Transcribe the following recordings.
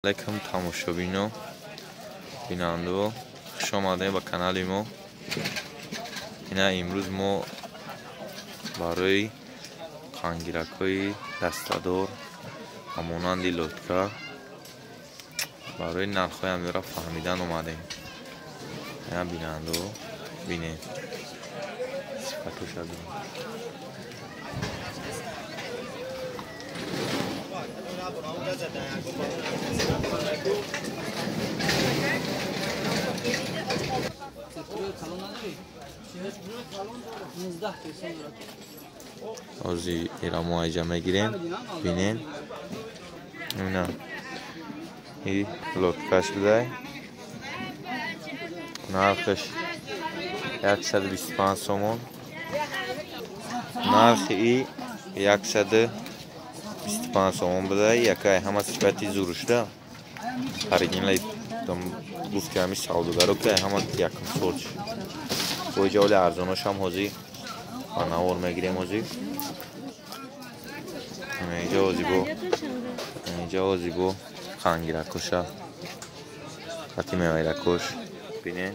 Алейкум тамошобино, бинандао, хуш омадем ба канали мо. Ина имрӯз мо барои қангиракҳои дастадор ва монанди лодка барои нархҳои ҳамёра фаҳмидан омадем. Ина бинандао, бинед сифатоша бинед. Ози ира мо айҷа мегирем, бинен. Ина и лодкаш будай. Нархаш 125 сомон. Нархи и 125 сомон будай. Якай ҳама сифати зурушда. Оригинали гуфти ҳами савдогаро ки ҳама якум сорт. Боиҷа оли арзоношам ҳозир ба навор мегирем ҳозир. Инҷа ҳозир бо қангиракоша, хати мевайракош бинен.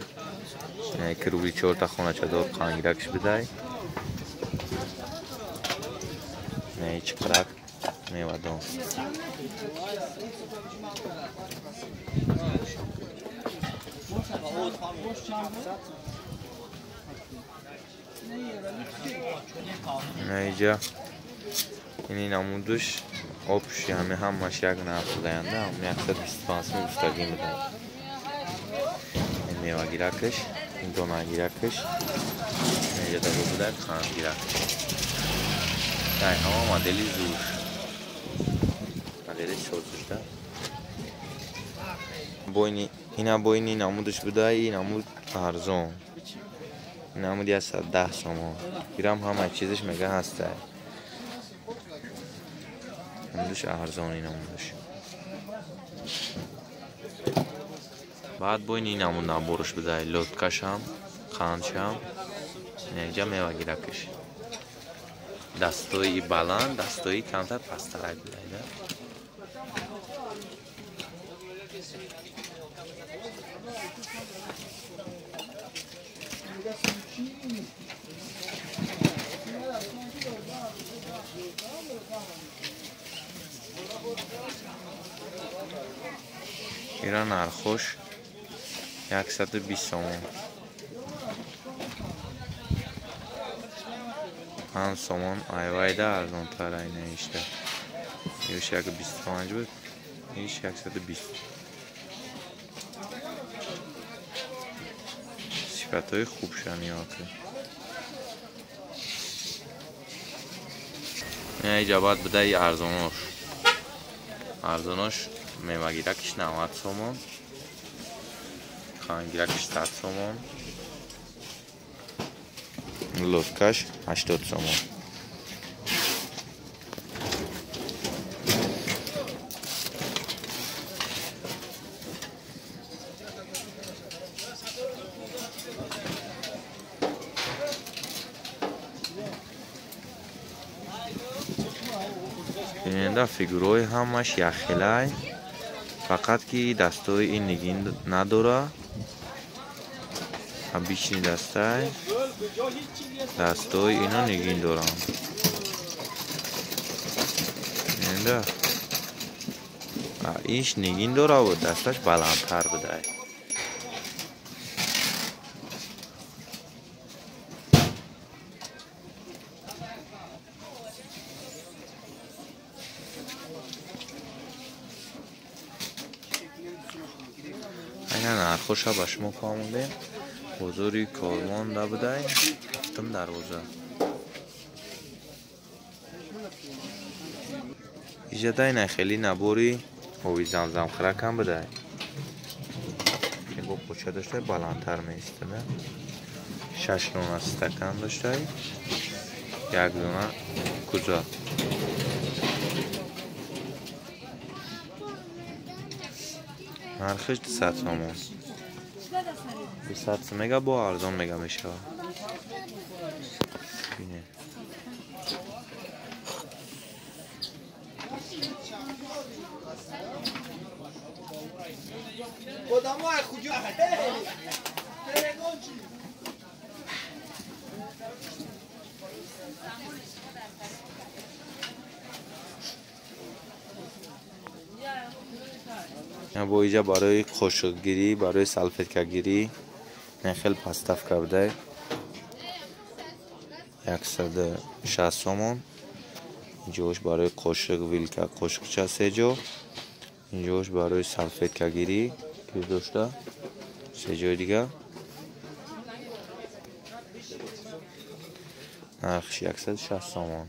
Ки рубли чорта хоначадор қангиракш бидай. Чиқирак мевадон. Инҷа ини намудуш обши ҳами ҳамаш як нарх будаянда, 125 сом гуфтагӣ будай. Ин мевагиракаш, ин донагиракаш, инҷа дабо будай қандгиракаш. Ай ҳама модели зур, модели созушда. Бойни ина бойни намудуш будай, ин намуд арзон. Намуд 110 сомон. Ирам ҳама чизаш мега ҳастай. Намудуш арзон ин намудуш. Баъд бойни намуд наборуш будай, лодкашам, қандшам, инҷа мевагиракаш. Дастои баланд, дастои камтар пасттарак будай да. Ира нархош 120 сомон. 5 сомон айвайда арзонтар айна ишта. Иш 125 буд, иш 120. Сифатҳои хубшан ёки. Инҷа баъд будай арзонош. Арзонош мевагиракиш 90 сомон, қандгиракиш 100 сомон, лодкаш 80 сомон. Биненда фигураҳои ҳамаш якхелай, фақат ки дастои ин нигин надора, обични дастай, дастои ино нигин доранд. Биненда иш нигин дораву дасташ баландтар будай. Айна нархоша ба шумо фаҳмондем. Бозори Корвон да будай, ҳафтум дарвоза. Иҷадай на хеле набори ови замзамхӯракам будай. Бо поча доштай баландтар меистада. 6 дона стакан доштай, 1 дона куза. Нархиш 200 сомон. 200 мега бо арзон мега мешавад. Бинед. Бо иҷа барои қошуқгирӣ, барои салфеткагирӣ хел подставка будай 160 сомон. Инҷош барои қошуқ, вилка, қошуқча се ҷо. Инҷош барои салфеткагирӣ гир дошта се ҷои дига. Нархш 160 сомон.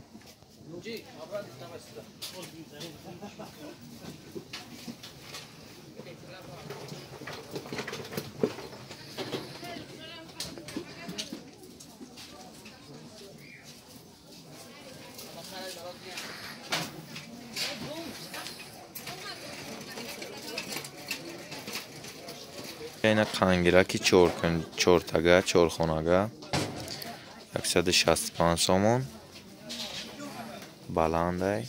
Ина қангираки чортага, чорхонага 165 сомон. Баландай.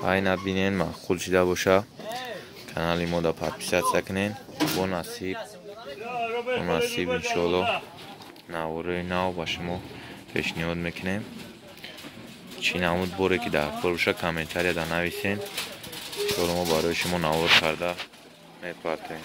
Хай набинен, маъқул шида боша. Канали мо да подписаться кунен. Бо насиб, бо насиб иншоалло наворои нав ба шумо пешниҳод мекунем. Чӣ намуд боре ки дар кор боша, комментария да нависен. Иншоалло мо барои шумо навор карда мепартоем.